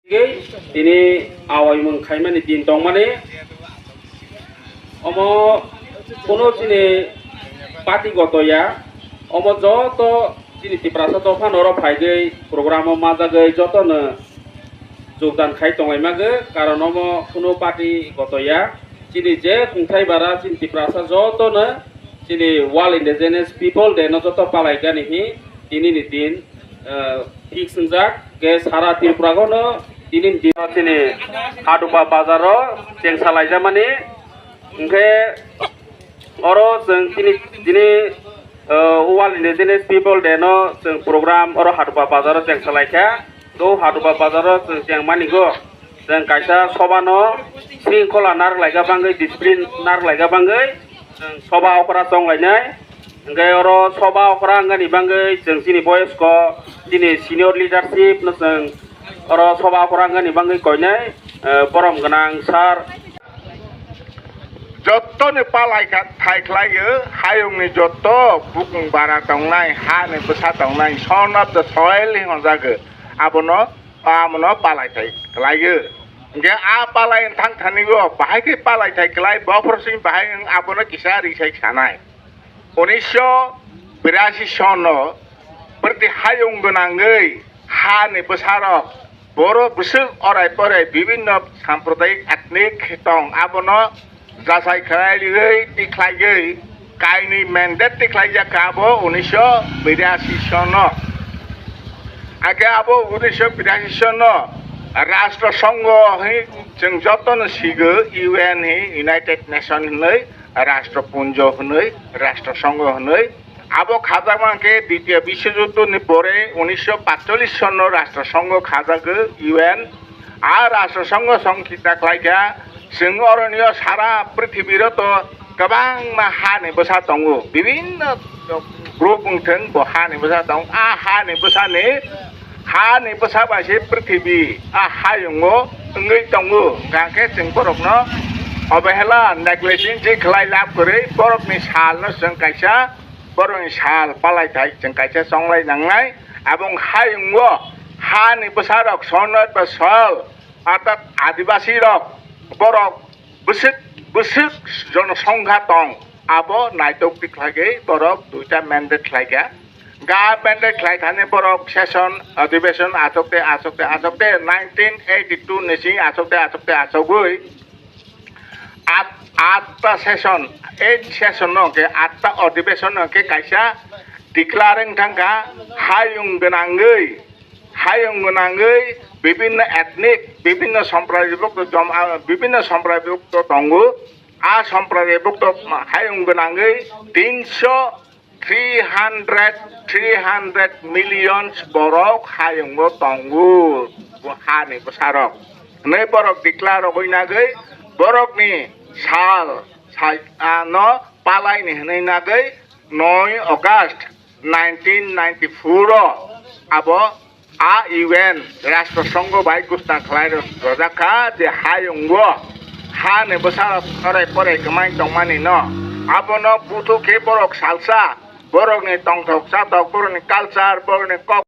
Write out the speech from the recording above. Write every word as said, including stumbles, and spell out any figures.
Tini awaimung khaimani din tongmani. Omo kuno chini party goto ya. Omo joto chini Tiprasa dophano oro phaigwi program o majagwi jotono jogdan khai tonglaimagwi, karon omo kuno party goto ya. Chini je khungthai bara chini Tiprasa jotono chini World Indigenous People Day no joto palaikani hi tini ni din, eh, fix wngjak. Ke sara Tripura gono tini ni din chini Hadupa bazar o chengsa laijamani. Hwnkhe oro chwng tini, tini, eh, World Indigenous People Day no chwng program oro Hadupa bazar o chengsa laikha. Do Hadupa bazar o chwng chengmani go. Chwng kaisa soba no sringkhola narwk laika bangwi, discipline narwk laika bangwi chwng soba okra chong lainai. Hwnkhe oro soba okra wngani bangwi chwng chini boyosko, chini senior leadership no chwng oro soba okra wngani bangwi koinai, eh, borom gwnang sir. Jottoni palai kha-, thai khlaio, hayungni jotto bukung bara tongnai, hani bwsa tongnai, son of the soil hinwi hwnjago. Abono, amono palai thai khlaio. Hwnkhe a palai thang thanigo, bahai khe palai thai khlai, bophor sing bahai wng abono kisa risai sanai. Unisho birasi sono, priti hayung gwnangwi, hani bwsarok, Boro bwswk orai porai bibinno sampradayik ethnic tong, abono jachai khlaiwi tikhlaiwi kainwi mandate tikhlaijak kha abo unisho birasi sono. Ake abo unisho birasi sono Rashtra Songho hi chwng jotono sigo U N hi United Nation hinwi Rashtra Punjo hinwi Rashtra Songho hinwi Abo khajakma khe Ditiya Biswajuddo ni pore unisho patchollish sono Rashtra Songho khajago U N. A Rashtra Songho songkita khlaikha, chwng oronio sara prithibiro to kwbangma hani bwsa tongo, bibinno group wngthwng bo hani bwsa tongo. A hani bwsani, hani bwsa bai se prithibi a hayungo wngwi tongo. Hwnkhe chwng borokno obehela, negligence khlai lab kwrwi borokni salno chwng kaisa Borokni sal palai thai chwng kaisa chonglai nangnai. Abo wng hai wngo, hani bwsarok sonot ba sol, artat Adibasi rok, borok bwswk, bwswk jonosongkha tong, abo naitok tikhlaiwi borok duita mandate khlaikha. Ga mandate khlaithani borok session, adhibeshon achokte, achokte, achokte, nineteen eighty-two ni simi achokte, achokte, achogwi, At, atta session, eight session no hwnkhe, atta adhibeshon no hwnkhe kaisa declare wng thangkha, hayung gwnangwi, hayung gwnangwi bibinno ethnic, bibinno sompradayibukto jom-, ah, bibinno sompradayibukto tongo. A sompradayibukto hayung gwnangwi tinso three hundred, three hundred millions borok hayungo tongo, bo hani bwsarok. Hwnwi borok declare rogwi nagwi borokni sal, sal, ah, no palaini hwnwi nagwi noi August nineteen ninety-four o abo A U N Rashtra Songho bai gusna khlai rw-, rwjak kha je hayungo hani bwsarok orai porai kwmai tongmani no. Abono buthu khe borok salsa, borokni tongthok chatok, borokni culture, borokni kok